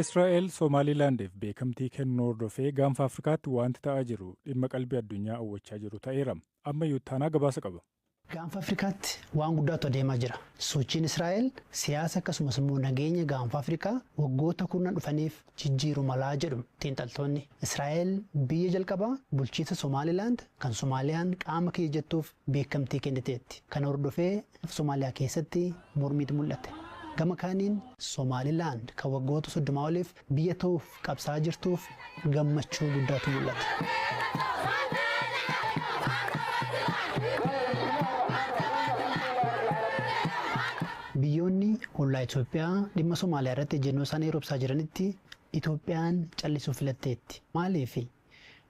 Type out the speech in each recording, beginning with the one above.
Israa'el Somaalilaandiif beekamtii kennuu hordofee gaanfa Afrikaatti wanti ta'aa jiru dhimma qalbii addunyaa hawwachaa jiru ta'eera. Ammayyuu taanaa gabaasa qaba. Gaanfa Afrikaatti waan guddaatu adeemaa jira. Sochiin Israa'el siyaasa akkasumas immoo nageenya gaanfa Afrikaa waggoota kurnan dhufaniif jijjiiru malaa jedhu xiinxaltoonni. Israa'el biyya jalqabaa bulchiinsa Somaalilaand kan Somaaliyaan qaama kiyya jettuuf beekamtii kenniteetti. Kana hordofee Somaaliyaa keessatti mormiitu mul'ate. Gama kaaniin Somaalilaand kan waggoota 30 oliif biyya ta'uuf qabsaa'aa jirtuuf gammachuu guddaatu mul'ate. Biyyoonni ollaa Itoophiyaa dhimma Somaaliyaa irratti ejjennoo isaanii roobsaa jiranitti Itoophiyaan callisuu filatteetti. Maaliif?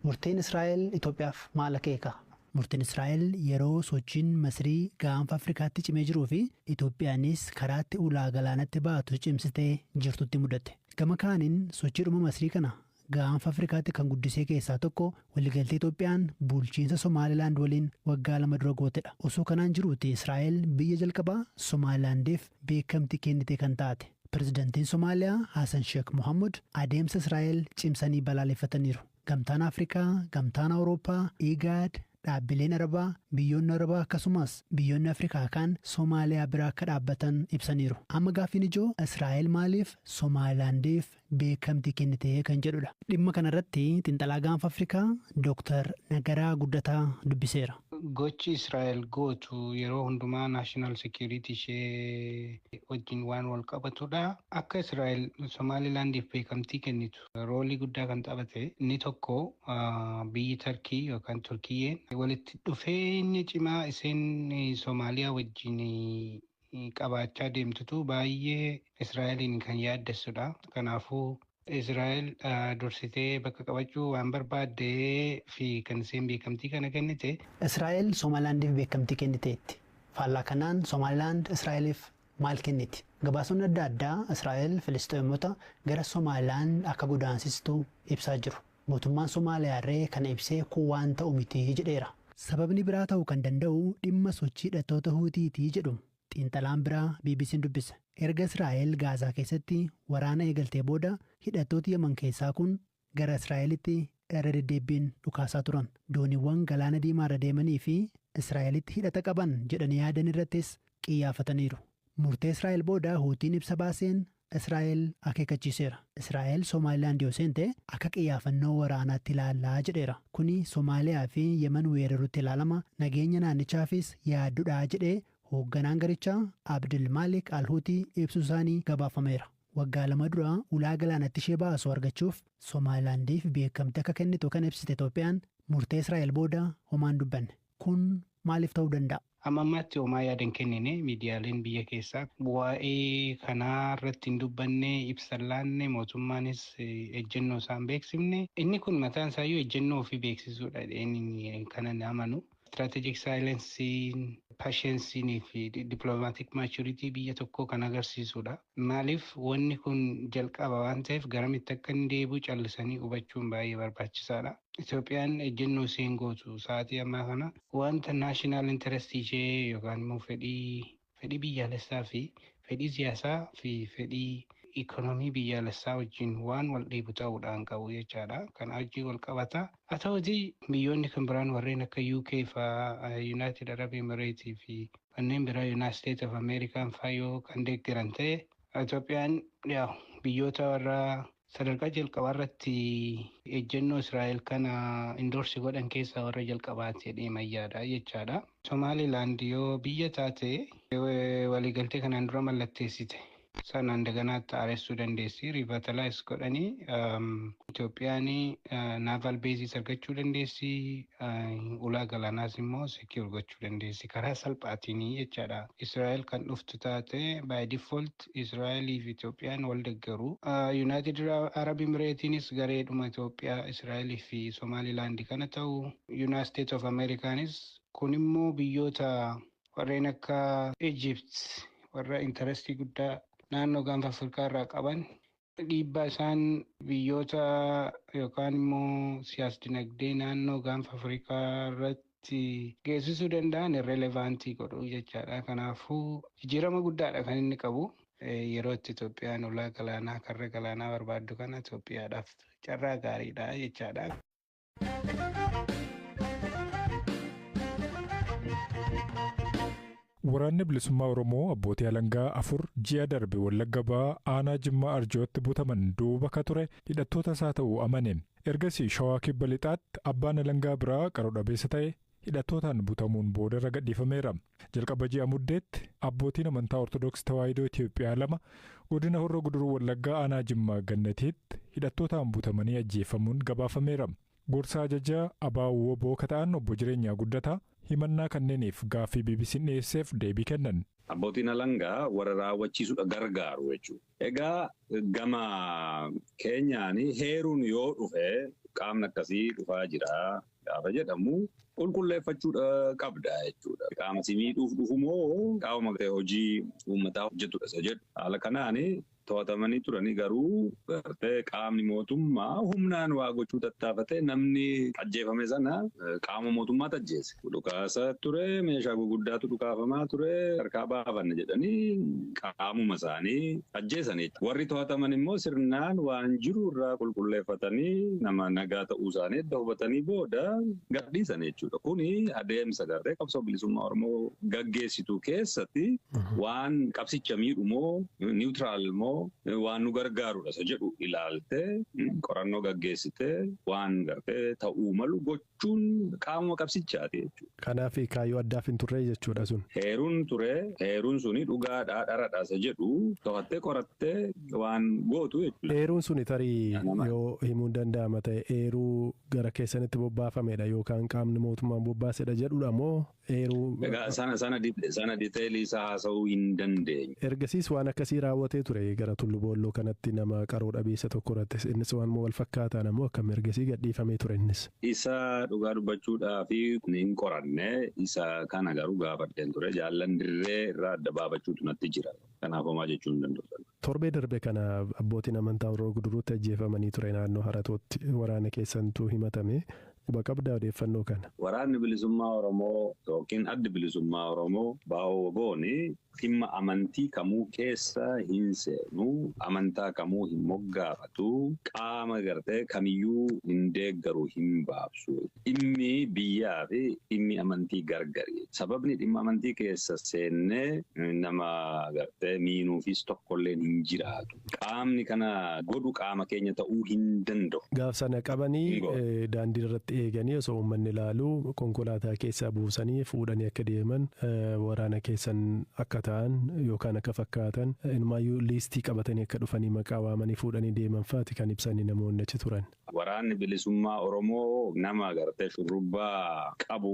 Murteen Israa'el Itoophiyaaf maal akeeka? Murteen Israa'el yeroo sochiin Masrii gaanfa Afrikaatti cimee jiruu fi Itoophiyaanis karaatti ulaa galaanatti baatu cimsitee jirtutti mudate. Gama kaaniin sochiidhuma Masrii kana gaanfa Afrikaatti kan guddisee keessaa tokko waliigaltee Itoophiyaan bulchiinsa Somaalilaand waliin waggaa 2 dura gootedha. Osoo kanaan jiruuti Israa'el biyya jalqabaa Somaalilaandiif beekamtii kennite kan taate. Pirezidantiin Somaaliyaa Hassan Sheekh Mohammud adeemsa Israa'el cimsanii balaaleffataniiru. Gamtaan Afrikaa, Gamtaan Awurooppaa, IGAD, dhaabbileen Arabaa, biyyoonni Arabaa akkasumas biyyoonni Afrikaa kaan Somaaliyaa bira akka dhaabbatan ibsaniiru. Amma gaaffiin ijoo Israa'el maaliif Somaalilaandiif beekamtii kennite kan jedhudha. Dhimma kanarratti xiinxalaa gaanfa Afrikaa Dooktar Nagaraa Guddataa dubbiseera. Gochi Israa'el gootu yeroo hundumaa national security ishee wajjin waan wal qabatudha. Akka Israa'el Somaalilaandiif beekamtii kennitu roolii guddaa kan taphate inni tokko biyyi Tarkii yookaan Turkiyyeen walitti dhufeenya cimaa isheen Somaaliyaa wajjin qabaachaa deemtutu baay'ee Israa'eliin kan yaaddessudha. Kanaafuu Israa'el dursitee bakka qabachuu waan barbaaddee fi kan isheen beekamtii kana kennite. Israa'el Somaalilaandiif beekamtii kenniteetti. Faallaa kanaan Somaalilaand Israa'eliif maal kenniti? Gabaasonni adda addaa Israa'el Filisxeemota gara Somaalilaand akka godaansistu ibsaa jiru. Mootummaan Somaaliyaa irree kana ibsee kun waan ta'u miti jedheera. Sababni biraa ta'uu kan danda'u dhimma sochii hidhattoota Huutiitii jedhu xiinxalaan biraa BBC'n dubbise. Erga Israa'el Gaazaa keessatti waraana eegaltee booda hidhattooti Yaman keessaa kun gara Israa'elitti irra deddeebiin dhukaasaa turan. Dooniiwwan galaana diimaa irra deemanii fi Israa'elitti hidhata qaban jedhanii yaadan irrattis qiyyaafataniiru. Murtee Israa'el booda Huutiin ibsa baaseen Israa'el akeekkachiiseera. Israa'el Somaalilaand yoo seente akka qiyyaafannoo waraanaatti ilaallaa jedheera. Kuni Somaaliyaa fi Yemen weeraruutti ilaalama, nageenya naannichaafis yaaddudha jedhee hoogganaan garichaa Abdul Malik Al-Huutii ibsuu isaanii gabaafameera. Waggaa 2 dura ulaa galaanatti ishee baasu argachuuf Somaalilaandiif beekamtii akka kennitu kan ibsite Itoophiyaan murtee Israa'el booda homaan dubbanne. Kun maaliif ta'uu danda'a? Amma ammaatti homaa yaada hin kennine miidiyaaleen biyya keessaa waa'ee kanaa irratti hin dubbanne, ibsa hin laanne, mootummaanis ejjennoo isaan beeksifne. Inni kun mataan isaayyuu ejjennoo ofii beeksisuudha jedheen kan ani amanu. Strategic silence, patience fi diplomatic maturity biyya tokkoo kan agarsiisudha. Maaliif wanni kun jalqaba waan ta'eef garamitti akka inni deebi'u callisanii hubachuun baay'ee barbaachisaadha. Itoophiyaan ejjennoo isheen gootu sa'aatii ammaa kana wanta national interest ishee yookaan immoo fedhii biyyaalessaa fi fedhii siyaasaa fi fedhii ikonoomii biyyaalessaa wajjin waan wal dhiibu ta'uudhaan qabu jechaadha. Kana wajjin wal qabata. Haa ta'utii biyyoonni kan biraan warreen akka UK fa'aa, United Arab Emirates fi kanneen biraa United States of America fa'aa yoo kan deeggaran ta'e Itoophiyaan biyyoota warra sadarkaa jalqabaa irratti ejjennoo Israa'el kana endorse godhan keessaa warra jalqabaati jedhee mayyaadha jechaadha. Somaalilaand yoo biyya taate waliigaltee kanaan dura mallatteessite sanaan daganaatti haaressuu dandeessi. Revitalize godhanii Itoophiyaan naval bases argachuu dandeessi. Ulaa galaanaas immoo secure gochuu dandeessi. Karaa salphaatiin jechaadha. Israa'el kan dhuftu taate by default Israa'elii fi Itoophiyaan wal deeggaru. United Arab Emiratesiinis gareedhuma Itoophiyaa, Israa'elii fi Somaalilaand kana ta'u. United States of Americaanis kun immoo biyyoota warreen akka Egypt warra interestii guddaa naannoo gaanfa Afrikaa irraa qaban dhiibbaa isaan biyyoota yookaan immoo siyaas-dinagdee naannoo gaanfa Afrikaa irratti geessisuu danda'an irrelevantii godhu jechaadha. Kanaafuu jijjiirama guddaadha kan inni qabu. Yeroo itti Itoophiyaan ulaa galaanaa karra galaanaa barbaaddu kana Itoophiyaadhaaf carraa gaariidha jechaadha. Waraanni bilisummaa Oromoo abbootii alangaa 4 ji'a darbe Wallagga Bahaa aanaa Jimmaa Arjootti butaman duuba ka ture hidhattoota isaa ta'uu amane. Ergasii Shawaa Kibba Lixaatti abbaan alangaa biraa qaroo dhabeessa ta'e hidhattootaan butamuun boodarra gadhiifameera. Jalqaba ji'a Muddeetti abbootiin amantaa Ortodoksii Tawaahidoo Itoophiyaa 2 godina Horroo Guduruu Wallaggaa aanaa Jimmaa Gannatiitti hidhattootaan butamanii ajjeefamuun gabaafameera. Gorsaa ajajaa Abaawoo Woboo ka ta'an obbo Jireenyaa Guddataa himannaa kanneeniif gaaffii BBC'n dhiyeesseef deebii kennan. Abbootiin alangaa warra raawwachiisuudha gargaaru jechuudha. Egaa gama keenyaan heeruun yoo dhufe qaamni akkasii dhufaa jira gaafa jedhamu qulqulleeffachuudha qabda jechuudha. Qaama si miidhuuf dhufu moo qaama hojii uummataa hojjetudha isa jedhu. Haala kanaan to'atamanii turanii garuu gartee qaamni mootummaa humnaan waa gochuu tattaafatee namni ajjeefame sana qaama mootummaatu ajjeese. Dhukaasa ture, meeshaa guguddaatu dhukaafamaa ture, harkaa baafanne jedhanii qaamuma isaanii ajjeesanii. Warri to'ataman immoo sirnaan waan jiru irraa qulqulleeffatanii nama nagaa ta'uu isaanii edda hubatanii booda gadhiisan jechuudha. Kuni adeemsa gartee qabsoo bilisummaa Oromoo gaggeessitu keessatti waan qabsicha miidhu moo niwutiraal moo waan nu gargaarudha isa jedhu ilaaltee qorannoo gaggeessitee waan gartee ta'uu malu gochuun qaamuma qabsichaati jechuudha. Kanaaf kaayyoo addaaf hin turre jechuudha sun. Heeruun ture, heeruun suni dhugaadhaa dharadhaa isa jedhu to'attee qorattee waan gootu jechuudha. Heeruun suni tarii yoo himuun danda'ama ta'e heeruu gara keessanitti bobbaafamedha yookaan qaamni mootummaan bobbaasedha jedhudha moo heeruu. Egaa sana diteelii isaa haasa'uu hin dandeenye. Ergasiis waan akkasii raawwatee ture gara Tullu Boolloo kanatti nama qaroo dhabeessa tokko irratti innis waan wal fakkaataan ammoo akkam ergasii gadhiifamee ture innis. Isa dhugaa dubbachuudhaa fi hin qoranne isa kana garuu gaafadheen ture jaallan dirree irraa adda baafachuutu natti jira. Kanaaf homaa jechuu hin danda'u. Torbee darbe kana abbootiin amantaa Horroo Guduruutti ajjeefamanii ture naannoo Haratootti waraana keessantuu himatame. Quba qabdaa odeeffannoo kana. Waraanni bilisummaa Oromoo yookiin addi bilisummaa Oromoo baa'oo wobooni dhimma amantii kamuu keessa hin seenu, amantaa kamuu hin moggaafatu, qaama gartee kamiyyuu hin deeggaru hin baabsu. Dhimmi biyyaa fi dhimmi amantii gargari. Sababni dhimma amantii keessa seennee nama gartee miinuufis tokkolleen hin jiraatu. Qaamni kana godhu qaama keenya ta'uu hin danda'u. Gaaf sana qabanii daandii irratti eeganii osoo uummanni ilaalu konkolaataa keessaa buusanii fuudhanii akka deeman waraana keessan akka ta'an yookaan akka fakkaatan inumaayyuu liistii qabatanii akka dhufanii maqaa waamanii fuudhanii deeman fa'aati kan ibsanii namoonni achi turan. Waraanni bilisummaa Oromoo nama gartee shurrubbaa qabu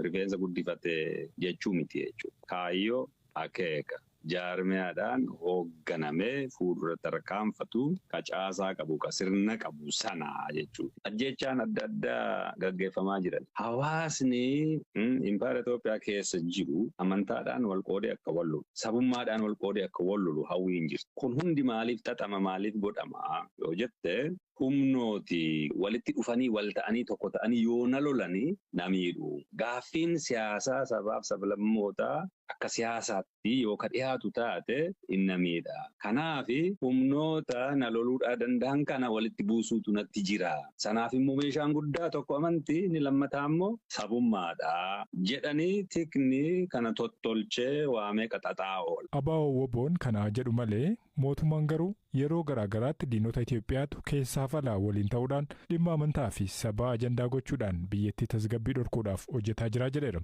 rifeensa guddifate jechuu miti jechuudha. Kaayyoo akeeka jaarmiyaadhaan hoogganamee fuuldura tarkaanfatu ka caasaa qabu ka sirna qabu sana jechuudha. Ajjeechaan adda addaa gaggeeffamaa jiran. Hawaasni impaayera Itoophiyaa keessa jiru amantaadhaan wal qoodee akka wal lolu, sabummaadhaan wal qoodee akka wal lolu hawwii hin jirtu. Kun hundi maaliif xaxama maaliif godhama yoo jette humnooti walitti dhufanii wal ta'anii tokko ta'anii yoo na lolanii na miidhu. Gaaffiin siyaasaa sabaaf sablammootaa akka siyaasaatti yoo ka dhiyaatu taate inna miidha. Kanaaf humnoota na loluudhaa danda'an kana walitti buusuutu natti jira. Sanaaf immoo meeshaan guddaa tokko amantii inni lammataa immoo sabummaadha jedhanii tikni kana tottolchee waamee qaxaxaa oola. Abaawoo Woboon kana jedhu malee mootummaan garuu yeroo garaagaraatti diinota Itoophiyaatu keessaaf alaa waliin ta'uudhaan dhimma amantaa fi sabaa ajandaa gochuudhaan biyyattii tasgabbii dhorkuudhaaf hojjetaa jira jedheera.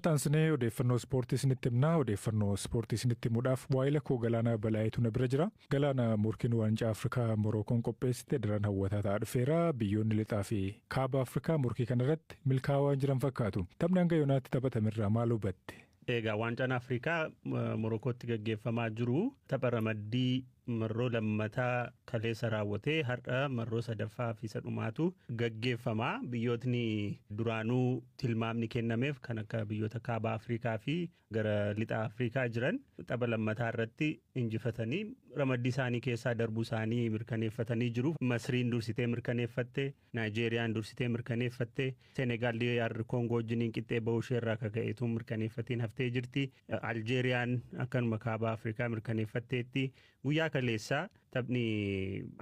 Taansinee odeeffannoo ispoortii isinitti himnaa. Odeeffannoo ispoortii isinitti himuudhaaf waa'ila koo Galaanaa Balaayitu na bira jira. Galaana morkiin waancaa Afrikaa Morookoon qopheessite daran hawwataa ta'aa dhufeera. Biyyoonni lixaa fi kaaba Afrikaa morkii kanarratti milkaa'aa jiran fakkaatu. Taphni hanga yoonaatti taphatamerraa maal hubatte? Egaa waancaan Afrikaa Morokootti gaggeeffamaa jiru tapha ramaddii Marroo lammataa kaleessa raawwatee, har'a marroo sadaffaa fi isa dhumaatu gaggeeffama. Biyyootni duraanuu tilmaamni kennameef kan akka biyyoota kaaba Afrikaa fi gara lixa Afrikaa jiran tapha lammataa irratti injifatanii ramaddii isaanii keessaa darbuu isaanii mirkaneeffatanii jiru. Masriin dursitee mirkaneeffatte, Naayijeeriyaan dursitee mirkaneeffatte, Senegaal DR Koongoo wajjiniin qixxee bahuu ishee irraa kaka'eetu mirkaneeffatiin haftee jirti. Aljeeriyaan akkanuma kaaba Afrikaa mirkaneeffatteetti. Guyyaa kaleessaa taphni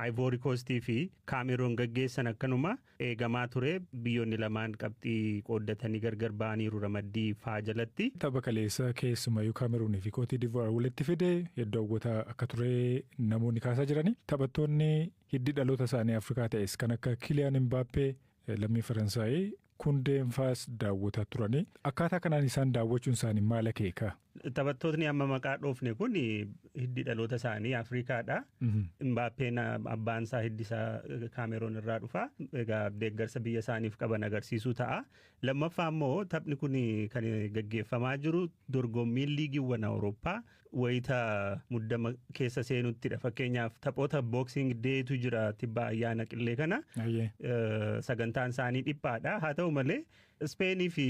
Ivory Coastii fi Kaameroon gaggeessan akkanuma eegamaa ture. Biyyoonni lamaan qabxii qooddatanii gargar ba'aniiru ramaddii faa jalatti. Tapha kaleessa keessumayyuu Kaameruunii fi Kootii Divuwaar walitti fide iddoo hawwataa akka ture namoonni kaasaa jirani. Taphattoonni hiddi dhaloota isaanii Afrikaa ta'es kan akka Kiliyaan Imbaappee, lammii Faransaayii, Kundeenfaas daawwataa turani. Akkaataa kanaan isaan daawwachuun isaanii maal akeeka? Taphattootni amma maqaa dhoofne kun hiddi dhaloota isaanii Afrikaadha. Imbaappeen abbaan isaa hiddi isaa Kaameroon irraa dhufa. Egaa deeggarsa biyya isaaniif qaban agarsiisuu ta'a. Lammaffaa immoo taphni kun kan gaggeeffamaa jiru dorgommiin liigiiwwan Awurooppaa wayita muddama keessa seenuttidha. Fakkeenyaaf, taphoota Boxing Daytu jira, tibba ayyaana qillee kana. Sagantaan isaanii dhiphaadha. Haa ta'u malee, Ispeenii fi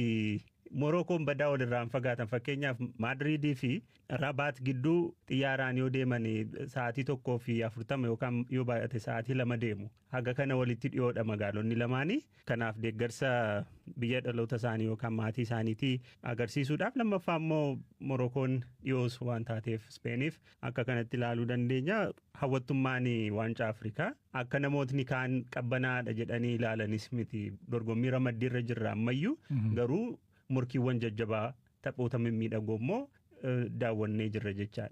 Morookoon badaa walirraa hin fagaatan. Fakkeenyaaf, Maadriidii fi Rabaat gidduu xiyyaaraan yoo deeman sa'aatii 1:40 yookaan yoo baay'ate sa'aatii 2 deemu. Haga kana walitti dhiyoodha magaalonni lamaanii. Kanaaf deeggarsa biyya dhaloota isaanii yookaan maatii isaaniitii agarsiisuudhaaf, lammaffaa immoo Morookoon dhiyoos waan taateef Ispeeniif akka kanatti ilaaluu dandeenya. Hawwattummaan waancaa Afrikaa akka namootni kaan qabbanaadha jedhanii ilaalanis miti. Dorgommii ramaddiirra jirra ammayyuu, garuu morkiiwwan jajjabaa, taphoota mimmiidhagoo immoo daawwannee jirra jechaadha.